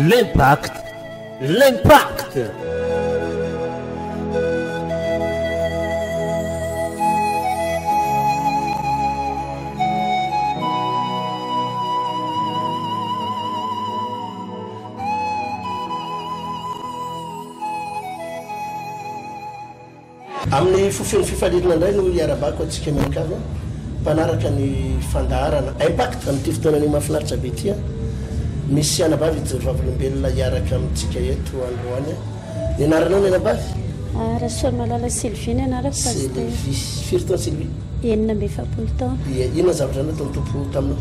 L'impact, l'impact. Amin'ny fo feno fifaliana indray no iarabako antsika mianakavy mpanaraka ny fandaharana Impact amin'ity fotoana anio mahafinaritra be ity. Misy anabavy hijoro vavolombelona hiaraka amintsika eto androany. Ny anaranao ny anabavy? Rasoarimalala Sylvie ny anarako Pasitera. Sylvie. Firy taona Sylvie? 46 taona. Ia. Inona ny zavatra nataon'ny Tompo taminao?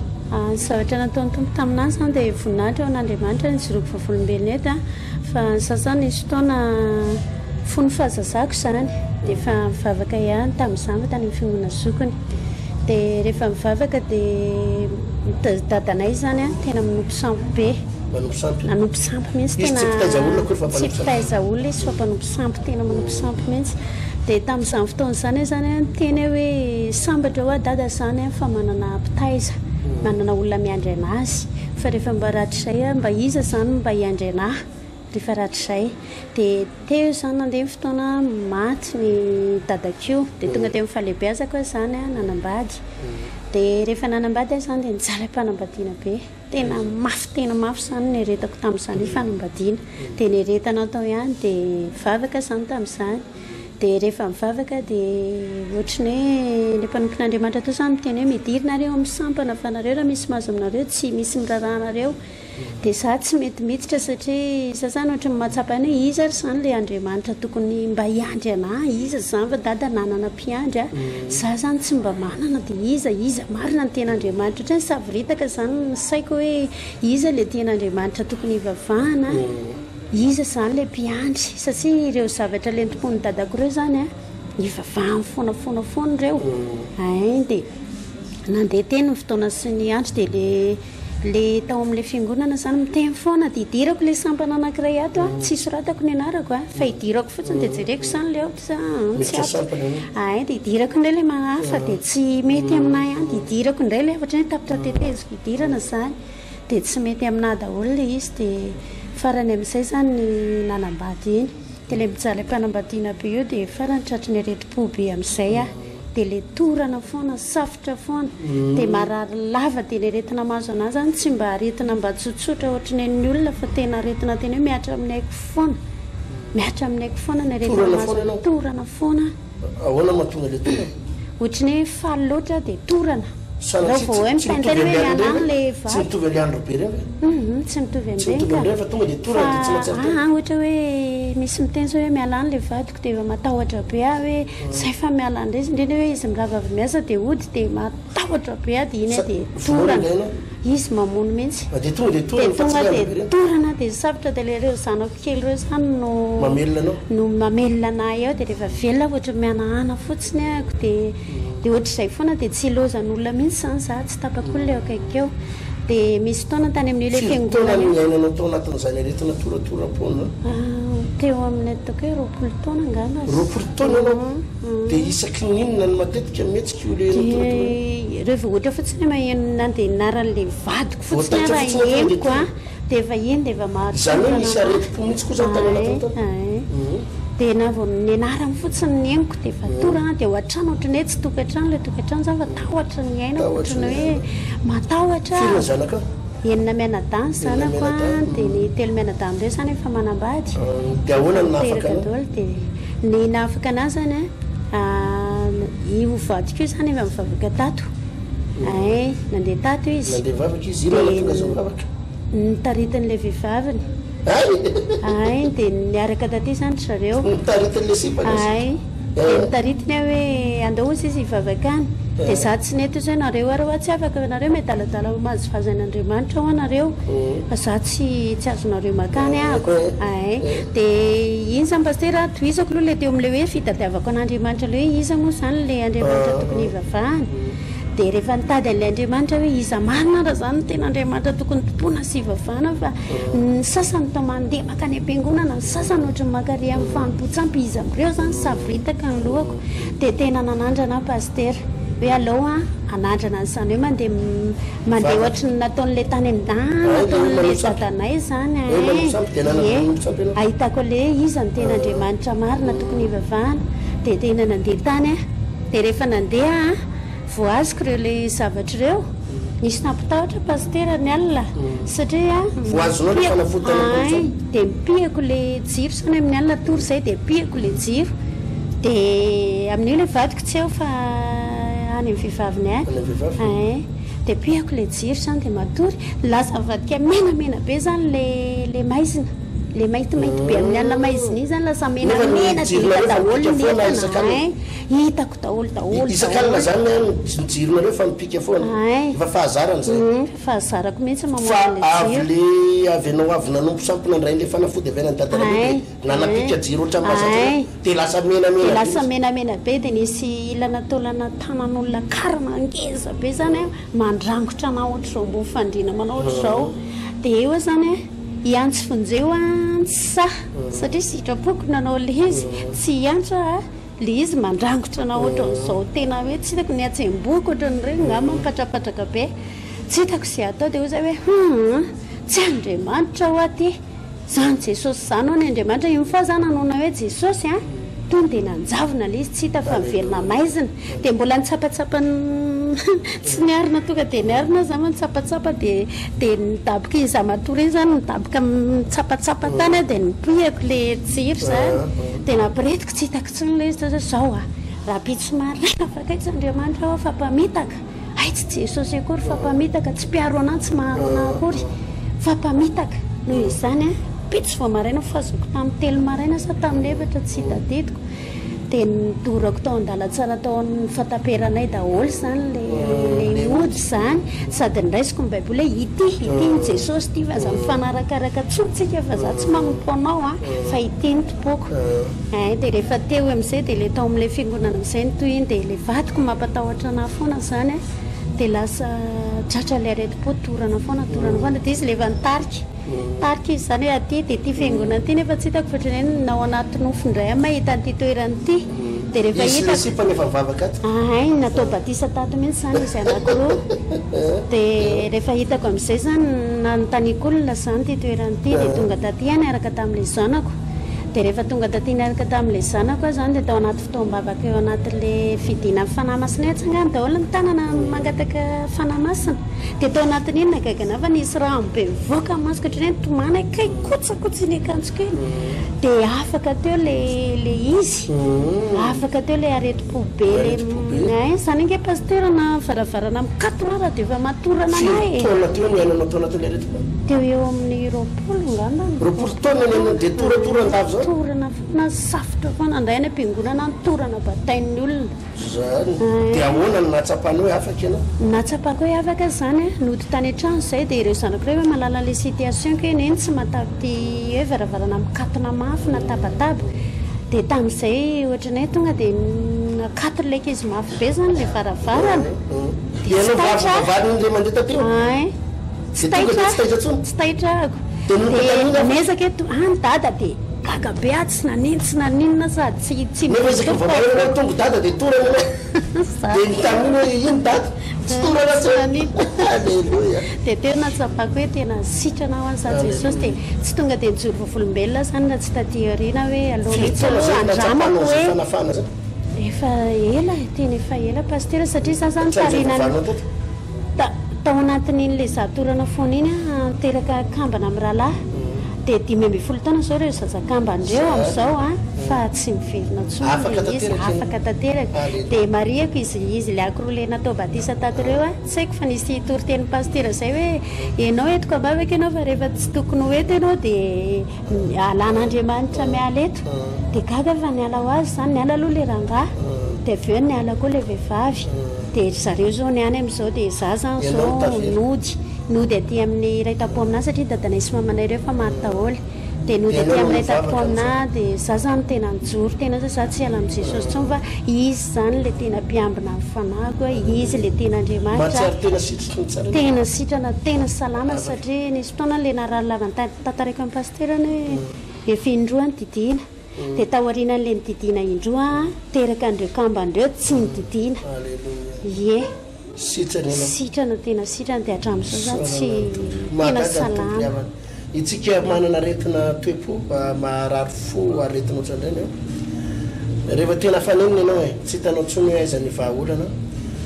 Ny zavatra nataon'ny Tompo taminà izany dia voninahitra ho an'Andriamanitra ny hijoroako vavolombelona eto fa ny sasany nisy fotoana fony fahazazako izany dia efa nivavaka ihany tamin'izany fa tany amin'ny fiangonana zokiny dia rehefa mivavaka dia dadanay izany tena manompo sampy be. Manompo sampy? Nanompo sampy mihitsy Izy tena tsy mpitaiza olona akory fa tsy mpanompo sampy. mpitaiza olona izy fa mpanompo sampy tena manompo sampy mihitsy. Dia tamin'izany fotoana izany aho izany niteny aho hoe sambatra hoa dada izany aho fa manana mpitaiza, manana olona miandry an'azy. Fa rehefa mba rahatrizay aho mba iza izany no mba hiandry an'ahy rehefa rahatrizay. Dia teo izany nandeha ny fotoana maty ny dadako io. Dia tonga teo amin'ny fahalehibeazako aho izany nanambady. Dia rehefa nanambady aho izany dia nijaly am-panambadiana be. Tena mafy tena mafy izany ny niaretako tamin'izany hoe fanambadiana. Dia niaretana tao ihany dia nivavaka izany tamin'izany. Dia rehefa mivavaka dia ohatry ny hoe ilay mpanompon'Andriamanitra tao izany miteny hoe midira nareo amin'ny sampana fa nareo raha misy mahazo aminareo tsy misy miraharaha anareo. Dia izaho tsy mety miditra satria izaho izany ohatry ny mahatsapa ihany hoe iza ary izany ilay Andriamanitra tokony mba hiandry anà, iza izany fa dada nanana mpiandry a, izaho izany tsy mba manana dia iza, iza marina no tena Andriamanitra, ohatry ny savoritaka izany ny saiko hoe iza ilay tena Andriamanitra tokony hivavahana, iza izany ilay mpiandry, satria ireo zavatra lentim-pon'ny dadako ireo izany a, ivavahany foana foana foana ireo, ein dia nandeha teny ny fotoana sy ny andro dia ilay Le tao amin'ilay fiangonana zany miteny foana dia idirako le sampana anankiray ato a, tsy soratako ny anarako a, fa idirako fotsiny dia jereko zany le ao tsy Miditra ato, sampana ianao. ay dia idirako indray le mahafa dia tsy mety aminah ihany dia idirako indray le ohatran'ny hoe tapitra teteziko idirana zany dia tsy mety aminah daholo le izy dia farany amin'izay zany ny nanambady iny dia le mijaly am-panambadiana be io dia farany tratry ny aretim-po be amin'izay aho. Dia le torana foana, safotra foana, dia marary lava, dia ny aretina mahazo anah zany tsy mba aretina mba tsotsotra ohatry ny an'ny olona fa tena aretina tena hoe mihatra amin'ny aiko foana, mihatra amin'ny aiko foana ny aretina Torana mahazo foana anah, ianao? torana foana. Ahoana mahatonga le torana? Ohatry ny hoe faly loatra aho dia torana. Sanatria Raha vao hoe tsy mitovy mitaintaina hoe amin'ireny miala any ve? le Tsy vadiko. mitovy an'ilay andro be ireny ve? Hum tsy mitovy Tsy amin'ireny mitovy ka. amin'ireny fa tonga dia Fa torana dia tsy mahatsiaro tena. aa ohatra hoe misy miteny zao hoe miala any le vadiko dia efa matahotra be aho hoe zay fa miala any indray izy, indrindra hoe izy mirava avy miasa dia hody dia matahotra be aho dia iny aho dia Sa vonoina torana. indray ianao? Izy mamono mihitsy. Ah, dia tonga dia Dia torana fa tsy tonga ilay dia andro be ireny? torana dia sarotra dia ilay ireo zanako kely ireo izany no Mamelona anao? no mamelona an'ahy eo dia rehefa velona aho ohatran'ny mihanahana fotsiny ahako dia dia ohatr'izay foana dia tsy ilaozan'olona mihitsy izany za, tsy tapak'olona eo akaiky eo. Dia misy fotoana tany amin'io ilay Firy taona fiangonana no io. niainanao tao anatin'izany aretina toratoram-poana izany? Teo amin'ny ataoko hoe 20 taona angamba. 20 taona ianao? Dia isaky ny inona no matetika mihetsika io ilay ianao toratoram-poana io? Dia rehefa ohatra fotsiny hoe maheno na dia anaran'ilay vadiko fotsiny Voataitra ara fotsiny ianao tonga dia henoko tonga. an, Dia efa iny dia efa Izany hoe mahatorana nisy anah. aretim-po mihitsy koa izany tany anatiny tany? Ay, ay. Dia na vao ny anarany fotsiny ny henoko dia efa torana dia ao an-trano ohatran'ny hoe tsy tokantrano ilay tokantrano izany fa tahotra ny iainako Tahotra ohatran'ny ny hoe iainana. matahotra Firy ny aho. zanakao? Enina mianadahy ny Enina zanako an, mianadahy. dia ny telo mianadahy amin'ireo izany efa manambady. Dia ahoana no nahafaka Teraka anao? daholo dia ny nahafaka anah izany an, io vadiko io izany efa nivavaka tato. Ay, nandeha tato izy. Nandeha nivavaka izy. Inona no Dia nahatonga azy nivavaka? Notaritin'ilay vehivaviny. Ay! Ay, dia niaraka taty izany ry zareo. Notaritin'ilay sipa ilay sipa. Ay, dia notaritiny aho hoe andao hozy izy hivavaka any. Dia izaho tsy nety hozy hoe nareo ary hoa tsy afaka fa nareo miadaladala ho mahazovazo an'Andriamanitra hoa nareo. Fa izaho tsy tsy azonareo makany ahako. Ay, dia iny izany pasitera, tohizako aloha ilay teo amin'ilay hoe fitadiavako an'Andriamanitra ilay hoe iza moa izany ilay Andriamanitra tokony hivavahana. Dia rehefa nitady an'ilay Andriamanitra hoe iza marina ary izany no tena Andriamanitra tokony tompoina sy hivavahana fa ny sasany toa mandeha mankany am-piangonana, ny sasany ohatry ny mankary amin'ny fanompoan-tsampy, iza amin'ireo izany savoritaka ny lohako. Dia tena nanandrana aho Pasitera. Hoe alao an hanandrana an'izany hoe mandeha mandeha ohatry ny nataon'ilay tany an-danitra, nataon'ilay dadanay izany an! Ie, ahitako an'ilay hoe iza no tena Andriamanitra marina tokony hivavahana. Dia tena nandeha tany aho. Dia rehefa nandeha aho an, vao azoko ireo ilay zavatra ireo. Nisy nampitahotra Pasitera ny alina satria nipihako, ay, dia nipihako ilay jiro izany amin'ny alina, natory izahay dia nipihako ilay jiro. Dia amin'io ilay vadiko tsy eo fa any amin'ny vehivaviny any. Any amin'ny vehivavy? Ay. Dia pihako ilay jiro izany dia matory. Lasa nivadika menamena be izany ilay ilay maizina. Ilay maintimainty be amin'ny alina maizina iny izany lasa Nefa ny menamena dia jironareo hita fa daholo mipika ny foana entana. isak'alina. Ay. Hitako daholo daholo Isak'alina daholo. izany an, ny jironareo fa mipika foana. Ay. Efa fahazarana izay. Hum, fahazarako mihitsy mamono Fa an'ilay avy jiro. le avy ianao avy nanompo sampy nandray an'ilay fanafody avy any an'i Dada Rabe dia Ay. Nanapika jiro ohatran'ny mahazatra Ay. ireo dia lasa menamena Dia be lasa izy. menamena be dia nisy ilana taolana tanan'olona karana ngeza be zany an, mandrangotra anah ohatr'izao ambony fandriana manao ohatr'izao. Dia eo aho zany an, hiantso vonjeo an, tsy sahy satria sitrapoko nanao ilay izy, tsy hiantso aho an, ilay izy mandrangotra anah ohatran'izao tena hoe tsy hitako ny hatsembohako ohatran'ireny angamba mipatrapatraka be, tsy hitako izay atao dia hoy zay hoe hum, tsy Andriamanitra hoa ty. Zany Jesosy zany hono Andriamanitra io fa za nanona hoe Jesosy a tony dia nanjavona le izy tsy hita fa miverina maizina dia mbola nitsapatsapa tsy niarina tonga dia niarina za nitsapatsapa dia dia nidaboka iny za matory iny zany nidaboka nitsapatsapa tany aho dia nipoihako le jiro zany dia nampiretiko tsy hitako intsony le izy teo zao a rahampitso maraina fa kay tsy Andriamanitra aho fa mpamitaka Hay tsy Jesosy akory fa mpamitaka, tsy mpiaro anah, tsy maharo anah akory fa mpamitaka. Noho izany an, pitsy vao maraina fazoko tamin'ny telo maraina sa tamin'ny efatra tsy tadidiko, dia nodorako tao an-dalantsara tao amin'ny fataperanay daholo izany ilay ilay ody izany, sady niraisiko ny baiboly hoe ity, ity ny Jesosy ity fa aza mifanarakaraka intsony tsika fa za tsy manompo anao an, fa ity no tompoko. Ein dia rehefa teo amin'izay dia ilay tao amin'ilay fiangonana amin'izay no tohiny dia ilay vadiko mampatahotra anah foana izany an, dia lasa tratra ilay aretim-po torana foana torana foana dia izy ilay efa nitarika nitarika izy izany hoe aty dia ity fiangonana ity nefa tsy hitako fa ohatran'ny hoe ao anaty nofy indray aho mahita an'ity toerana ity dia rehefa Izy sy ilay hitako sipa nefa mivavaka ato. Ein natao batisa tato mihitsy izany izy anankiroa dia rehefa hitako amin'izay izany nanontaniako olona izany ity toerana ity dia tonga taty aho niaraka tamin'ilay zanako. Dia rehefa tonga taty niaraka tamin'ilay zanako aho izany dia tao anaty fotoam-bavaka eo anatin'ilay fidinan'ny Fanahy Masina hoe atsangano daholo ny tanana mangataka Fanahy Masina. Dia tao anatin'iny nahagaga anah fa nisy rano be nivoaka ny masoko ohatran'ny hoe nitomany aho kay kotsakotsa iny akanjoko iny. Dia afaka teo ilay ilay izy, afaka teo ilay aretim-po be ilay, ein, izany ange Pasitera na varavarana mikatona ara dia efa matorana anah Firy e. taona teo no niainanao tao anatin'ilay aretim-po? Teo eo amin'ny 20 angambany. 20 taona ny anao dia toratoran-dava izany? Torana foana, safotra foana, indray any am-piangonana any torana batain'ny olona. Izany. Dia ahoana no nahatsapanao hoe afaka ianao? Nahatsapako hoe afaka izany an, nody tany an-trano izay dia ireo zanako ireo hoe mahalala an'ilay situation-ko hoe neny tsy mahatapy hoe varavarana mikatona mafy na tabataba. Dia tamin'izay ohatran'ny hoe tonga dia nakaton'ilay ankizy mafy be izany ilay varavarana. Dia ianao vavy vavarin'ilay mandeha taty? Ay. Tsy taitra aho, tsy taitra ahako. Dia miezaka eto, any dada dia gaga be aho, tsy nanino tsy naninona sady tsy tsy Nefa isaky ny vao maraina ianao tonga dada dia torana ianao. Dia nitanin'iny hoe ino dada? Tsy torana Tsy intsony. Aleloia. Dia teo nahatsapako hoe tena sitrana aho an za Jesosy dia tsy tonga dia nijoro vavolombelona aho izany raha tsy taty aoriana hoe aleo Firy mihitsy taona aloha izay andramako nahatsapanao izay hoe fanafahana izay? Efa ela e, tena efa ela Pasitera satria za zany Hatramin'izay tarinan'ny vao vanona teto? Ta, tao anatin'iny le za torana foana iny aho niteraka kambana mirahalahy dia 15 taona zao ireo zaza kambana ireo amin'izao an, fa tsy miverina intsony Afaka ilay izy, tanteraka afaka tanteraka. Aleloia. Dia marihako izy, izy le ankiroa le natao batisa tato ireo an, tsy haiko fa nisy toritenin'ny pasitera izay hoe ianao entiko am-bavaka ianao fa rehefa tsy tokony ho eto ianao dia Alan'Andriamanitra miala eto. Dia gaga fa niala ho azy izany, niala aloha ilay rangahy, dia avy eo niala koa ilay vehivavy. Dia ry zareo izao ny any amin'izao, dia izaho izany izao nody, nody aty amin'ny iray tampo aminà satria dadanay sy mamanay ireo efa maty daholo. Dia nody aty amin'ny iray tampo aminà, dia izaho izany tena nijoro tena hoe izaho tsy hiala amin'i Jesosy intsony fa Izy izany ilay tena mpiambina ny fanahiko, Izy ilay tena Andriamanitra. Tena sitrana, tena salama satria nisy fotoana ilay narary lava. Tantaraiko an'i Pasitera anie hoe efa indroa any didiana. Dia taorianan'ilay nididiana indroa aho, teraka an'ireo kambana ireo, tsy nididiana. Aleloia. Ie. Sitrana ianao. Sitrana, tena sitrana, dia hatramin'izao za tsy Isaorana ny Tompo. tena Mahagaga ny Tompo ry salama. havana. Itsika manana aretina toe-po, maharary fo aretina ohatran'ireny an. Rehefa tena afa-nenina ianao e, tsy hitanao intsony hoe aiza ny vahaolana.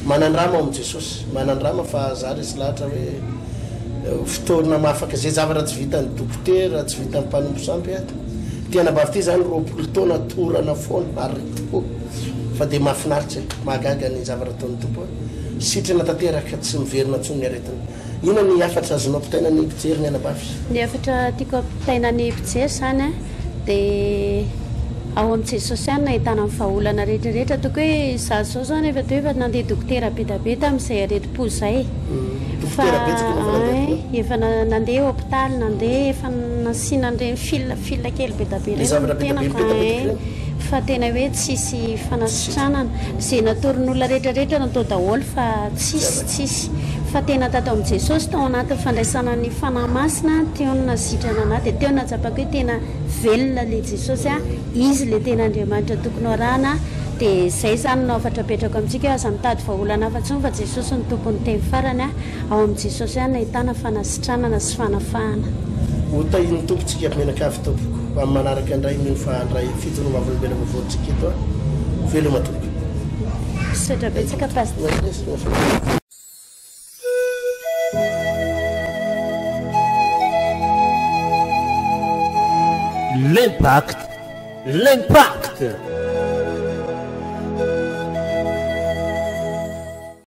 Manandrama ao amin'i Jesosy. Manandrama fa za resy lahatra hoe fotoana mahafaka izay zavatra tsy vitan'ny dokotera, tsy vitan'ny mpanompo sampy an. Ity anabavy ity izany 20 taona torana foana, aretim-po. Fa dia mahafinaritra e. Mahagaga ny zavatra ataon'ny Tompo an. Sitrana tanteraka, tsy miverina intsony ny aretina. Inona ny hafatra azonao ampitaina ny mpijery ny anabavy? Ny hafatra tiako ampitaina ny mpijery izany an, dia ao amin'i Jesosy ihany no ahitana ny vahaolana rehetra rehetra. Ataoko hoe izaho izao izany efa toa efa nandeha dokotera be dia be tamin'izay aretim-po izay. Fa Dokotera betsaka no efa nandeha ein, efa nandeha hopitaly, nandeha efa nasiana an'ireny fil fil kely be dia be Ilay ireny zavatra ny be dia be tenako mipetapetaka ein. ireny? Fa tena hoe tsisy fanasitranana. Izay natoron'olona rehetra rehetra natao daholo fa tsisy tsisy. Fa tena tato amin'i Jesosy tao anatin'ny fandraisana ny Fanahy Masina teo no nasitrana anah dia teo no nahatsapako hoe tena velona le Jesosy a, Izy le tena Andriamanitra tokony ho arahana dia izay izany no hafatra apetrako amintsika hoe aza mitady vahaolana hafa intsony fa Jesosy no tompon'ny teny farany a. Ao amin'i Jesosy ihany no ahitana fanasitranana sy fanafahana. Ho tahin'ny Tompo tsika mianakavy tompoko. Amin'ny manaraka indray mino fa handray fijoroam vavolombelona vaovao tsika eto a. Veloma tompoko. Misaotra betsaka Pasteur. L'impact, l'impact.